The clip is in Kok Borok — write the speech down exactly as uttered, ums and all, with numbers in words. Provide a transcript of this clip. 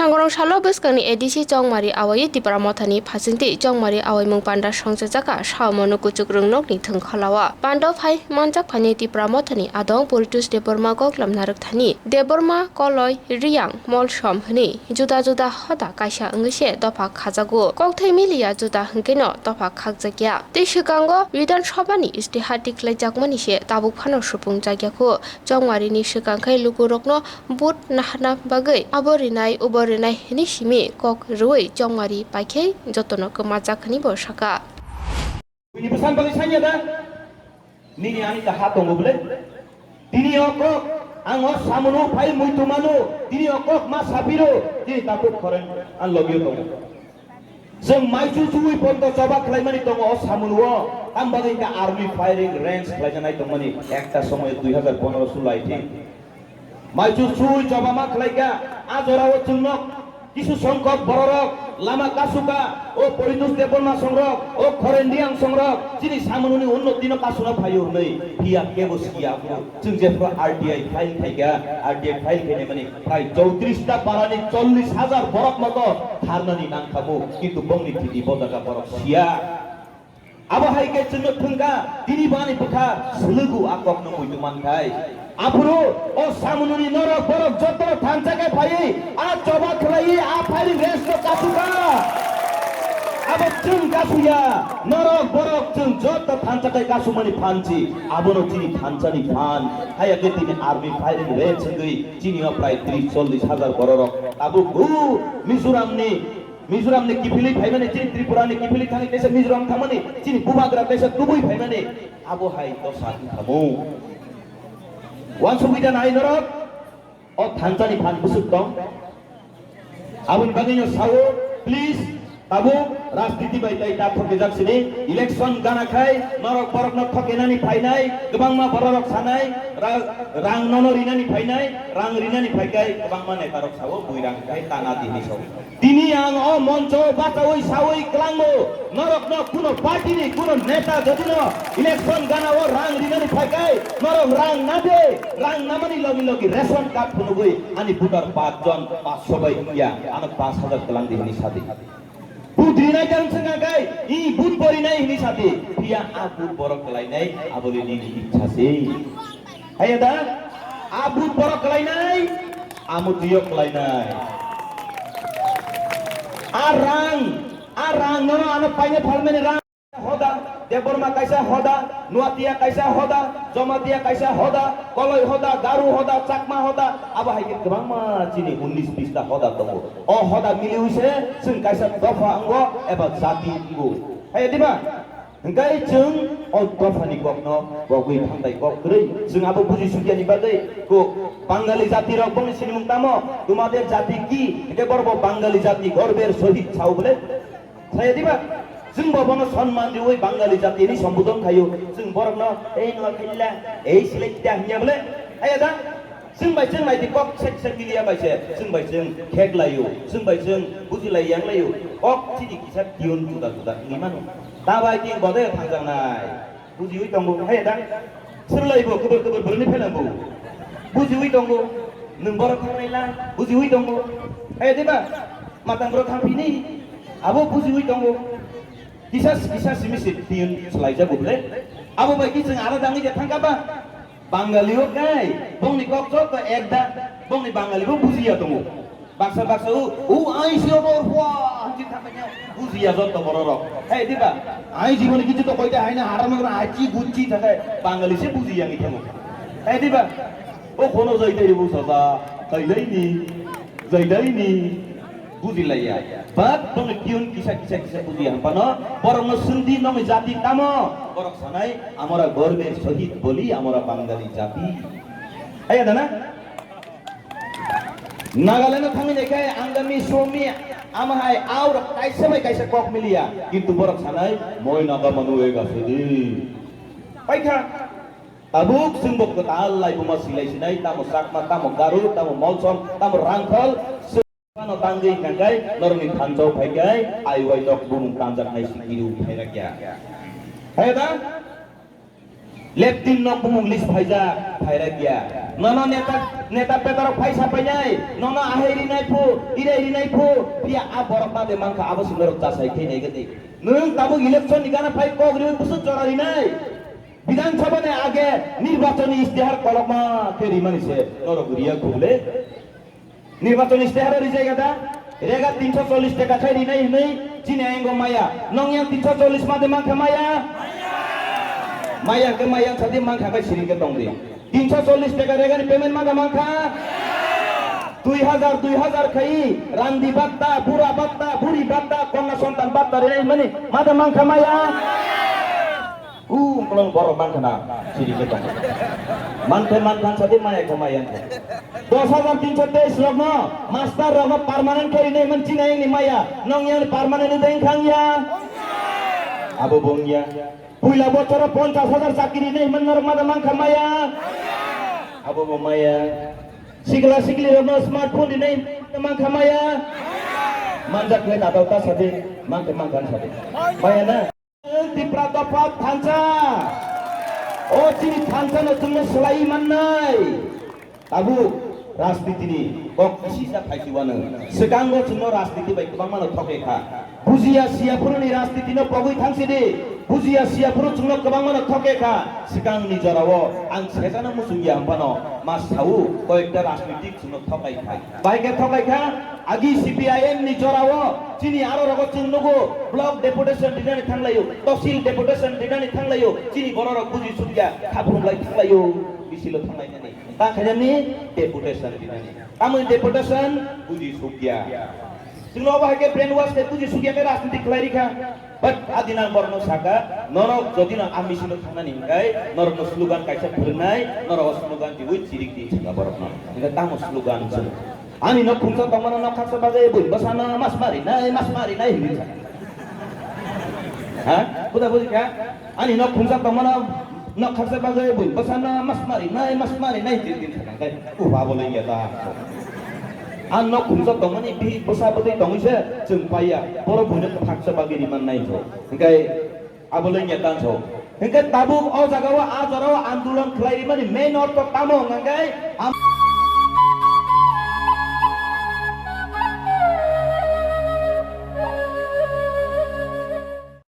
Sangorong salo bwskangni A D C Chongmari awai Tipra Mothani phasingtwi Chongmari awaimung panda songchajak kha Saomono kuchuk rwngnokni thwngkholao. Pando phai manjak phaini Tipra Mothani adong Poritos Debbarma koklam narwkthani Debbarma, Koloi, Riyang, Molsom hwnwi juda juda hoda kaisa wngwi se dopha khajago. Kokthai miliya juda hwnkeno dopha khakjakya. Tei swkango Bidhan Sabhani istihar tikhlaijakmani se tabuk phano supungjakya kho. Chongmarini swkang khai lukurokno vote naharna bagwi abo rinai, ubo rinai hwnwi simi kok rwui Chongmari paikhe jotono kwmajak hwnwi bo sakha. Bini bwsang bagwi sanya da? Nini ani ta ha tongo bwle? Tini o kok ang o samuno phai muitu mano, tini o kok ma sapiro, tini tabuk khoren ang logio tongo. Chwng maichu chuwi ponto choba khlaimani tongo o samuno, ang bagwi ka army firing range khlaijanai tongmani ekta somoy dui hazar pondro sulo I think. Maichu chuwi choba ma khlaika, a jorao chwngno kisu songkok bororok lama kasuka, o Poritos Debbarma songrok, o Khorendiang songrok, chini samununi unnotino kasuna phaio hwnwi, phiya kebo siya phuru. Chwng jephru R T I file khaika, R T I file khainai mani prai chowtris ta parani chollish hajar borok moto tharnani nangkhamu, kintu bongni thiti bo jaga borok siya. Abo hai khe chwngno thwngkha, tini bo ani bwkha swlwgo a kokno muitu manthai. Aphuru o samununi norok borok jotono thansa khe phaiwi a choba khlaiwi a firing range no kasukha. Abo chwng kasuya, norok borok chwng joto thansa khe kasumani phansi, abono chini thansani phan. Haya khe tini army firing range wngwi chini o prai tris chollish hajar bororok tabuk o Mizoramni Mizoram ni kiphilwi phaimani, chini Tripura ni kiphilwi thangwi kaisa Mizoram thangmani, chini bubagra kaisa tubui phaimani, abo hai dosa wngkha mo. Uansugwi da nai norok, o thansa ni phan bwswk tong. Aboni bagwi no sao, please, tabuk rajniti bai tai ta thokjak sini, election gana khai norok borok no thokenani phainai, kwbangma borok rok sanai, ra-, rang nono rinani phainai, rang rinani phaikai, kwbangma neta rok sao, bui rang khai tana di hinwi sao. Tini ang o moncho bachaui saui kwlangbo, norokno kuno party ni kuno neta jodino election gana o rang rinani phaikai, norok rang nade, rang namani logi logi ration card phunugui ani voter paanch jon paanch so bai wngya, ano paanch hajar kwlang di hinwi sadi. Vote rinai jang swngkha kai, i vote bo rinai hinwi sadi, phiya a vote borok kwlainai, aboni nini ichha se. Haiya da, a vote borok kwlainai, amo twiyo kwlainai. A rang, a rang nono ano paine phalmani rang hoda, Debbarma kaisa hoda, Nuatia kaisa hoda, Jamatia kaisa hoda, Koloi hoda, Garu hoda, Chakma hoda, abo hai khe kwbangma chini unnish bista hoda tongo. O hoda miliwi se chwng kaisa dopha wngo eba jati wngo. Haiya diba? Hwnkhe chwng o dophani kokno bogwi thangtai kok kwrwi. Chwng abo buji sukyani bagwi ko Bangali jati rok boni sinimung tamo? Tumader jati ki? Hwnkhe borok bo Bangali jati gorber sohid sao bole? Saya diba? Chwng bo bono sonman riwi Bangali jati ni sombodon khaio. Chwng borokno ei nwa khilla, ei selekta hinya bole? Aya da? Chwng bai chwng naidi kok sek sek milia bai se, chwng bai chwng khek laio, chwng bai chwng buji lai yang laio. Kok chini kisa tune juda juda wngwi mano. Ta bai tin bodai thangjaknai. Bujiwi tongo, hai da? Srwlaibo kubur kubur bwrwini phelambo. Bujiwi tongo. Nwng borok thangnai la, bujiwi tongo. Hai diba? Matang borok thangphini. Abo bujiwi tongo. Kisa kisa simi se tune swlaijago bole. Abo bai ki chwng alada wngwi je thangkha ba? Bangali o kai, bongni kok joto ekda, bongni Bangali bo bujiya tongo. Baksa baksa u, u ai si o dor hua, hanji thangmanya bujiya joto bororok. Hai diba? Ai jiboni kichu to koite haina haram nang achi guchi thakai, Bangali se bujiya ngi thango. Hai diba? O khono jai dai bu sasa, jai dai ni, jai dai ni. Bujilaiya. But bongni tune kisa kisa kisa bujiya hwnphano borokno swngdi nongni jati tamo? Borok sanai, "Amara gorber sohid boli amara Bangali jati." Aya dana? Nagaland o thangwi naikhai Angami, Somi, amahai aurok kaisa bai kaisa kok miliya. Kintu borok sanai, "Moi Naga manu ega sedi." Paikha. Tabuk chwngbo kwtal laibuma silai sinai, tamo Chakma, tamo Garo, tamo Molsom, tamo Rangkhol, chwng phano tangwi hwnkha khe norokni thansa phaikhai, aiwai nok bumung tanjaknai si kiru phairakya. Hai da? Leptin no bumung list phaijak, phairag ya. Nono neta, neta petarok phaisa painai, nono ahai rinai phu, irai rinai phu, phiya a borok ma de mankha abo simi norok chasai khe nai gati. Nwng tabuk election ni gana phai kok riwi busuk chora rinai. Bidhan Sabha ni age nirbachoni istihar kolokma khe rimani se norok riya khuble. Nirbachon istihar rijai gada, rega tinso chollish taka khai rinai hinui chini ayang go maya. Nong yang tinso chollish made mankha maya? Maya ke maya sadi mankha kai siring ke tongdi. Tinso chollish taka rega ni payment mada mankha? Dui hajar, dui hajar khai randi batta, bura batta, buri batta, konna sontan batta rinai mani mada mankha maya? U, ungkolong borok mankha na, siri ke tong. Mankhe mankhan sadi maya khe maya khe. Dos hajar tinso teis rokno, master rokno permanent khe rinai man china yang ni maya, nong yang permanent ni deng khang ya. Abo bong ya. Puila bochoro ponchas hajar chakri rinai man norok mada mankha maya. Abo bo maya. Sikla sikli rokno smartphone rinai mankha maya. Manjak khe nadal ta sadi, mankhe mankhan sadi. Maya na. Tipra dopha thansa. O chini thansa no chwngno swlaiwi mannai. Tabuk rajniti ni kok kisi sa phaiki wano. Swkango chwngno rajniti bai kwbangma no thokhe kha. Bujiya siya phuru ni rajniti no pogwi thangsi di. Bujiya siya phuru chwngno kwbangma no thokhe kha. Swkang ni jorao ang sejano muchung ya hwnphano ma sao koyekta rajnitik chwngno thokai kha. Bahai khe thokai kha, agi C P I M ni jorao chini aro rogo chwng nugo, block deputation rinani thanglaio, tosil deputation rinani thanglaio, chini bororok buji sukya, khaphurunglai thanglaio, bisilo thanglainani. Ta khainani deputation rinani. Tamoni deputation buji sukya. Chwngno bahai khe brainwash khe buji sukya khe rajniti khlai rikha. But adin ang borokno saka, norok jodi no a misil o thangnani hwnkhe, norokno slogan kaisa phwrwngnai, norok o slogan riwi chirik di saka borokno. Hwnkhe tamo slogan chwng? Ani nok khungsa tongmano nok khaksa bagwi bui bwsano mas marinai, mas marinai hinwi saka. Ha? Buda buji kha? Ani nok khungsa tongmano nok khaksa bagwi bui bwsano mas marinai, mas marinai hinwi saka. Hwnkhe uba bo lengya ta. Ang nok khungsa tongmani bihik bwsa bwtwi tongwi se chwng paiya, borok buino kwthaksa bagwi rimannai hinwi. Hwnkhe abo lengya tanso. Hwnkhe tabuk o jagao a jorao andolon khlai rimani main ortho tamo hwnkhe am-